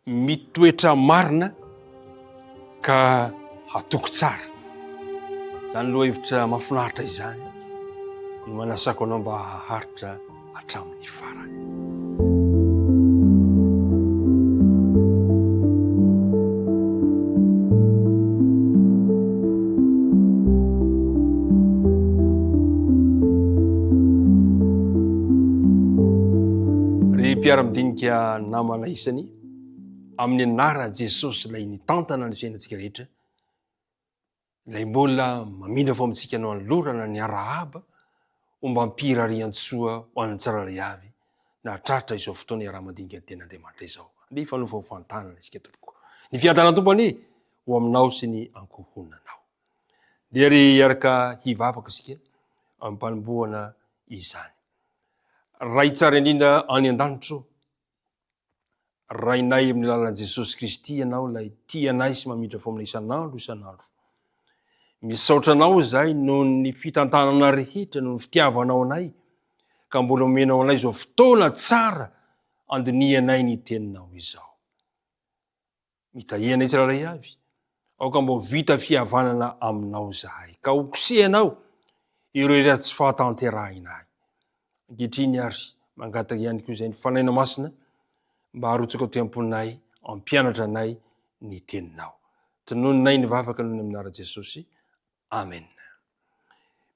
Mitoetra marina ka hatoky tsara. Izany lohahevitra mahafinaritra izany no manasako anao mba haharitra hatramin'ny farany. Ry mpiara-midinika namana isany, amin'ny anaran'i Jesosy ilay nitantana ny fiainantsika rehetra, ilay mbola mamindra fo amintsika no anolorana ny arahaba ombam-pirarian-tsoa ho an'ny tsirairay avy nahatratra izao fotoana iaraha-mandinika ny Tenin'Andriamanitra izao. Andeha hifanofa ho fantanana isika tompoko. Ny fiadanan'ny Tompo anie ho aminao sy ny ankohonanao. Dia ry hiaraka hivavaka isika am-panombohana izany. Ray tsara indrindra any an-danitra ô, Rainay amin'ny alalan'i Jesosy Kristy Ianao ilay tia anay sy mamindra fo aminay isan'andro isan'andro. Misaotra Anao izahay noho ny fitantanana rehetra, noho ny fitiavanao anay, ka mbola omenao anay izao fotoana tsara andinihanay ny Teninao izao. Mitahianay tsirairay avy. Aoka mba ho vita fihavanana aminao izahay, ka ho kosehanao ireo rehetra tsy fahatanterahinay. Ankehitriny ary, mangataka ihany koa izay ny Fanahinao Masina mba harotsaka ato am-ponay, hampianatra anay ny Teninao. Tononinay ny vavaka noho ny amin'ny anaran'i Jesosy. Amen.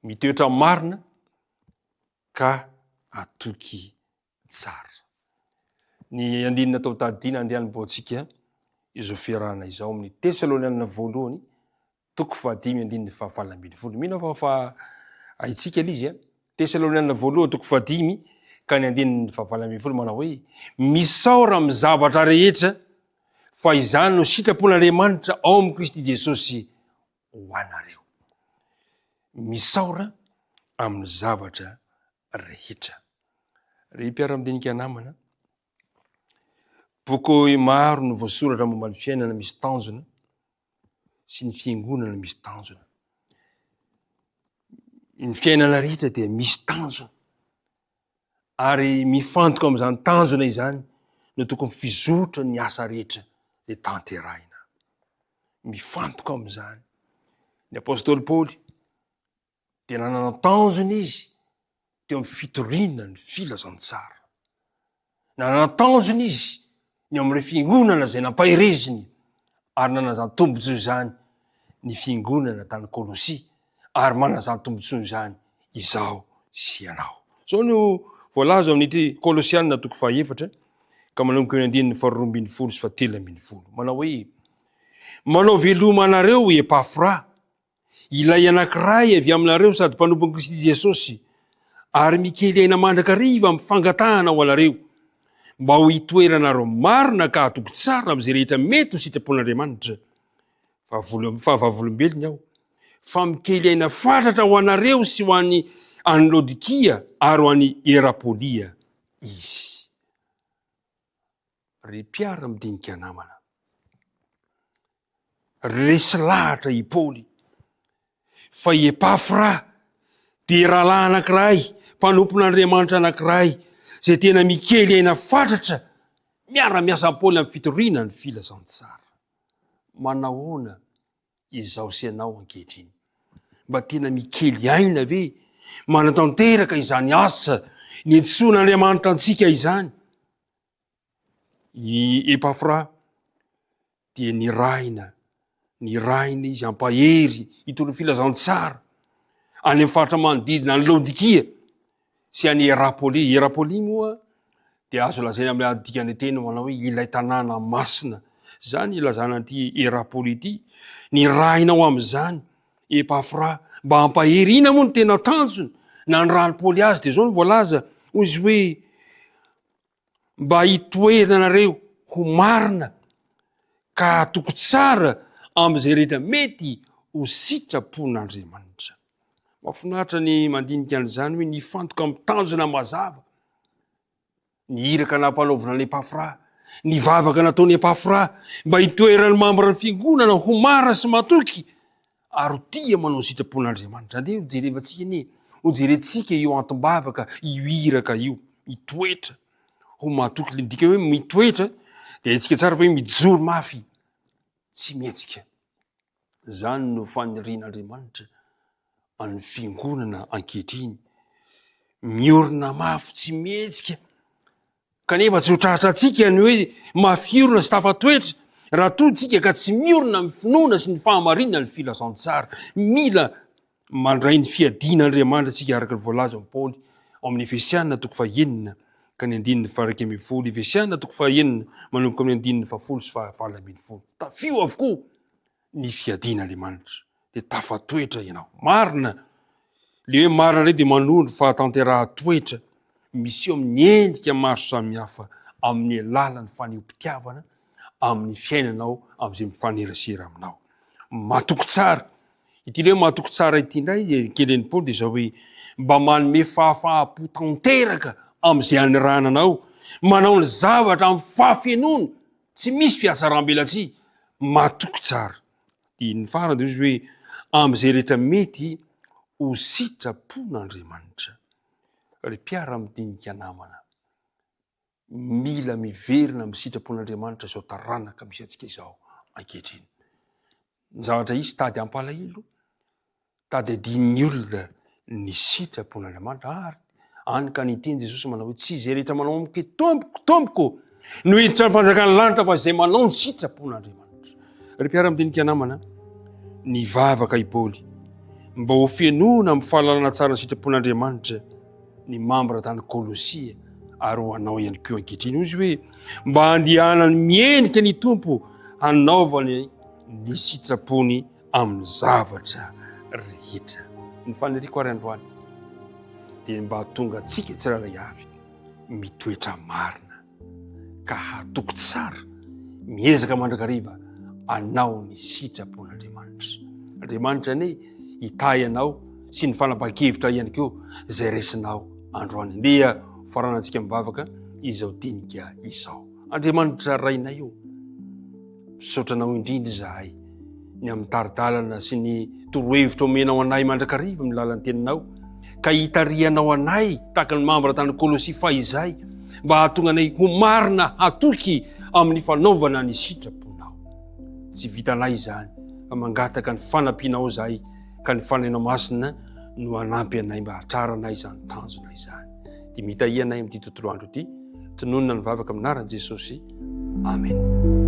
Mitoetra marina ka atoky tsara. Ny andininy natao tadidiana andeha hanombohantsika izao fiarahana izao amin'ny Tesalonianina voalohany toko fahadimy andininy fahavalo ambin'ny folo. Mino aho fa haintsika ilay izy a. Tesalonianina voalohany toko fahadimy ka ny andininy fahavalo ambin'ny folo manao hoe misaora amin'ny zavatra rehetra fa izany no sitrapon'Andriamanitra ao amin'i Kristy Jesosy ho anareo. Misaora amin'ny zavatra rehetra. Ry mpiara-midinika namana, boky maro no voasoratra momba ny fiainana misy tanjona sy ny fiangonana misy tanjona. Ny fiainana rehetra dia misy tanjona ary mifantoka amin'izany tanjona izany no tokony fizotra ny asa rehetra izay tanterahina. Mifantoka amin'izany. Ny apostoly Paoly dia nanana tanjona izy teo amin'ny fitoriana ny filazantsara. Nanana tanjona izy ny amin'ireo fiangonana izay nampahereziny ary nanana izany tombontsoa izany ny fiangonana tany Kolosia ary manana izany tombontsoa izany izaho sy ianao. Izao no voalaza ao amin'ity Kolosianina toko fahaefatra ka manomboka eo andininy faharoa ambin'ny folo sy fahatelo ambin'ny folo. Manao hoe, Manao veloma anareo i Epafra, Ilay anankiray avy aminareo sady mpanompon'i Kristy Jesosy, ary mikely aina mandrakariva amin'ny fangatahana ho anareo, mba ho hitoeranareo marina ka hatoky tsara amin'izay rehetra mety ho sitrapon'Andriamanitra. Fa vavolombelony aho, fa mikely aina fatratra ho anareo sy ho an'i any Laodikia ary ho an'i Hierapolia izy. Ry mpiara-midinika namana, resy lahatra i Paoly fa i Epafra dia rahalahy anankiray, mpanompon'Andriamanitra anankiray, izay tena mikely aina fatratra miara-miasa amin'i Paoly amin'ny fitoriana ny filazantsara. Manahoana izaho sy ianao ankehitriny? Mba tena mikely aina ve manatanteraka izany asa niantsoan'Andriamanitra antsika izany? I Epafra dia nirahina, nirahina izy hampahery hitondra filazantsara any amin'ny faritra manodidina any Laodikia sy any Hierapolia. Hierapolia moa dia azo lazaina amin'ny dikany teny manao hoe ilay tanàna masina. Izany ilazana an'ity Hierapolia ity. Nirahina ho amin'izany Epafra mba hampahery. Inona moa no tena tanjony nanirahan'i Paoly azy? Dia izao no voalaza, hoy izy hoe mba hitoeranareo ho marina ka hatoky tsara amin'izay rehetra mety ho sitrapon'Andriamanitra. Mahafinaritra ny mandinika an'izany hoe nifantoka amin'ny tanjona mazava ny iraka nampanaovina an'i Epafra, ny vavaka nataon'i Epafra mba hitoeran'ny mambran'ny fiangonana ho marina sy matoky ary ho tia manao ny sitrapon'Andriamanitra. Andeha ho jerevantsika anie, ho jerentsika io antom-bavaka, io iraka io, mitoetra ho matoky. Ilay midika hoe mitoetra dia Dia haintsika tsara fa hoe mijoro mafy, tsy mihetsika. Izany no fanirian'Andriamanitra an'ny fiangonana ankehitriny. Miorina mafy, tsy mihetsika. Kanefa tsy ho tratrantsika ny hoe mafiorina sy tafatoetra raha toa tsika ka tsy miorina amin'ny finoana sy ny fahamarinana ny filazantsara. Mila mandray ny fiadiana Andriamanitra tsika araka ny voalazan'i Paoly ao amin'ny Efesiana toko fahenina ka ny andininy faha-11. Efesiana toko fahenina manomboka amin'ny andininy fahafolo sy faha-18. Tafio avokoa ny fiadiana Andriamanitra dia tafatoetra ianao. Marina, le hoe marina indray dia manondro fahatanterahan-toetra miseho amin'ny endrika maro samihafa amin'ny alalan'ny fanehoam-pitiavana amin'ny fiainanao amin'izay mifanerasera aminao. Matoky tsara. Ity le hoe matoky tsara ity indray dia kelen'i Paoly dia izao hoe mba manome fahafaham-po tanteraka amin'izay anirahana anao, manao ny zavatra amin'ny fahafenoana Tsy misy fihatsarambelatsihy, matoky tsara. Dia ny farany dia izy hoe amin'izay rehetra mety ho sitrapon'Andriamanitra. Ry mpiara-midinika namana, mila miverina amin'ny sitrapon'Andriamanitra izao taranaka misy antsika izao ankehitriny. Ny zavatra hisy tady hampalahelo, tady adin'ny olona ny sitrapon'Andriamanitra ary any ka niteny Jesosy manao hoe tsy izay rehetra manao amiko hoe tompoko, tompoko no hiditra ny fanjakan'ny lanitra fa izay manao ny sitrapon'Andriamanitra. Ry mpiara-midinika namana, nivavaka i Paoly mba ho fenoina amin'ny fahalalana tsara ny sitrapon'Andriamanitra ny mambra tany Kolosia ary ho anao ihany koa ankehitriny. Hoy izy hoe mba handehanany miendrika ny Tompo hanaovany ny sitrapony amin'ny zavatra rehetra. Ny faniriako ary androany dia mba hahatonga antsika tsirairay avy mitoetra marina ka hatoky tsara, miezaka mandrakariva anao ny sitrapon'Andriamanitra. Andriamanitra anie hitahy anao sy ny fanapahan-kevitra ihany koa izay resinao androany. Ndeha faranantsika mivavaka izao dinika izao. Andriamanitra Rainay o, misaotra anao indrindra izahay ny amin'ny tari-dalana sy ny torohevitra omenao anay mandrakariva amin'ny lalan'ny teninao ka hitarihanao anay tahaka ny mambra tany Kolosia fahizay mba hahatonga anay ho marina hatoky amin'ny fanaovana ny sitraponao. Tsy vitanay izany fa mangataka ny fanampianao izahay ka ny Fanahinao Masina no hanampy anay mba hahatraranay izany tanjona izany. Dia mitahia anay amin'ity tontolo andro ity. Tononina ny vavaka amin'ny anaran'i Jesosy. Amen.